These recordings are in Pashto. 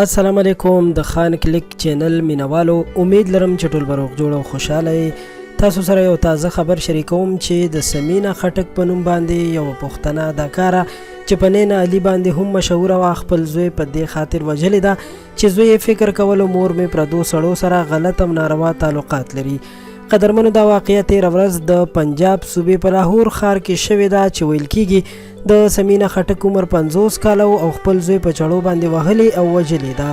السلام علیکم د خان کلیک چینل مینوالو، امید لرم چې ټول به روغ جوړ او خوشاله یئ. تاسو سره یو تازه خبر شریکوم چې د سمینه خټک په نوم باندې یو پښتنه اداکاره چې په نینه علي باندې هم مشهوره وه، خپل زوی په دې خاطر وژلې ده چې زوی یې فکر کولو مور مې پردو سړو سره غلط او ناروا تعلقات لري. قدرمنو، دا واقعه تیره ورځ د پنجاب صوبې په لاهور ښار کې شوې ده چې ویل کیږي د سمینه خټک عمر 50 کاله او خپل زوی په چړو باندې وهلې او وژلې ده.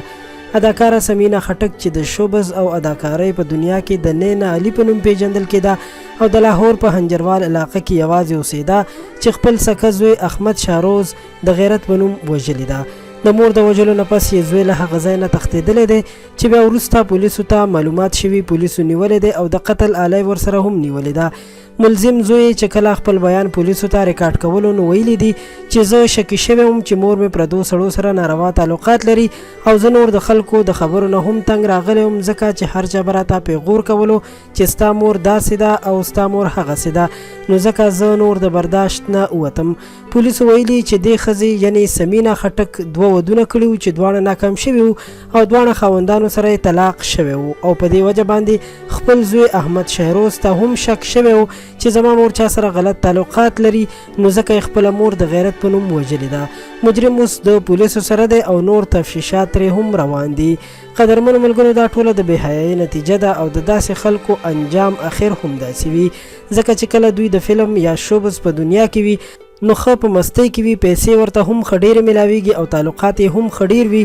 اداکاره سمینه خټک چې د شوبز او اداکارۍ په دنیا کې د نینا علي په نوم پیژندل کېده او د لاهور په هنجروال علاقه کې یوازې اوسېده چې خپل سکه زوی احمد شاروز د غیرت په نوم وژلې ده. د مور د وژلو نه پس یې زوی له هغه ځای نه تښتېدلی دی چې بیا وروسته پولیسو ته معلومات شوي، پولیسو نیولی دی او د قتل آله یې ورسره هم نیولې ده. ملزم زوی یې چې کله خپل بیان پولیسو ته ریکارډ کولو نو ویلي دي چې زه شکي شوی وم چې مور مې پردو سړو سره ناروا تعلقات لري او زه نور د خلکو د خبرو نه هم تنګ راغلی وم، ځکه چې هر چا به راته پیغور کولو چې ستا مور داسې ده او ستا مور هغسې ده، نو ځکه زه نور د برداشت نه ووتم. پولیسو ویلي چې دې ښځې یعنې سمینه خټک دوه ودونه کړي وو چې دواړه ناکام شوي وو او دواړه خاوندانو سره یې طلاق شوی وو او په دې وجه باندې خپل زوی احمد شهروز ته هم شک شوی و چې زما مور چا سره غلط تعلقات لري، نو ځکه یې خپله مور د غیرت په نوم وژلې ده. مجرم اوس د پولیسو سره دی او نور تفشیشات ترې هم روان دي. قدرمنو ملګرو، دا ټوله د بې حیایۍ نتیجه ده او د داسې خلکو انجام اخر هم داسې وي، ځکه چې کله دوی د فلم یا شوبز په دنیا کې وي نو ښه په مستۍ کې وي، پیسې ورته هم ښه ډېرې ملاویږي او تعلقات یې هم ښه ډېر وي،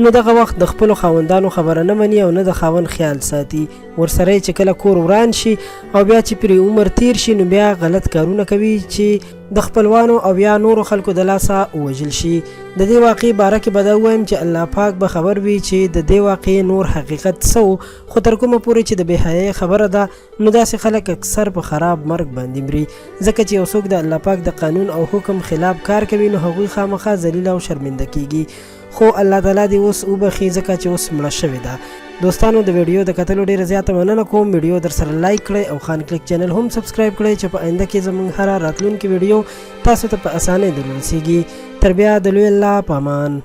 نو دغه وخت د خپلو خاوندانو خبره نه مني او نه د خاوند خیال ساتي. ورسره یې چې کله کور وران شي او بیا چې پرې عمر تیر شي نو بیا غلط کارونه کوي چې د خپلوانو او یا نورو خلکو د لاسه ووژل شي. د دې واقعې باره کې به دا ووایم چې الله پاک به خبر وي چې د دې واقعې نور حقیقت څه و، خو تر کومه پورې چې د بې حیایۍ خبره ده نو داسې خلک اکثر په خراب مرګ باندې مري، ځکه چې یو څوک د الله پاک د قانون او حکم خلاف کار کوي نو هغوی خامخا ذلیل او شرمنده کیږي. خو الله تعالی دې اوس وبخښي ځکه چې اوس مړه شوې ده. دوستانو، د ویډیو د کتلو ډیره زیاته مننه کوم. ویډیو در سره لایک کړئ او خان کلیک چینل هم سبسکرایب کړئ چې په آینده کې زموږ هره راتلونکې ویډیو تاسو ته په اسانۍ در ورسیږي. تر بیا د لوی الله په امان.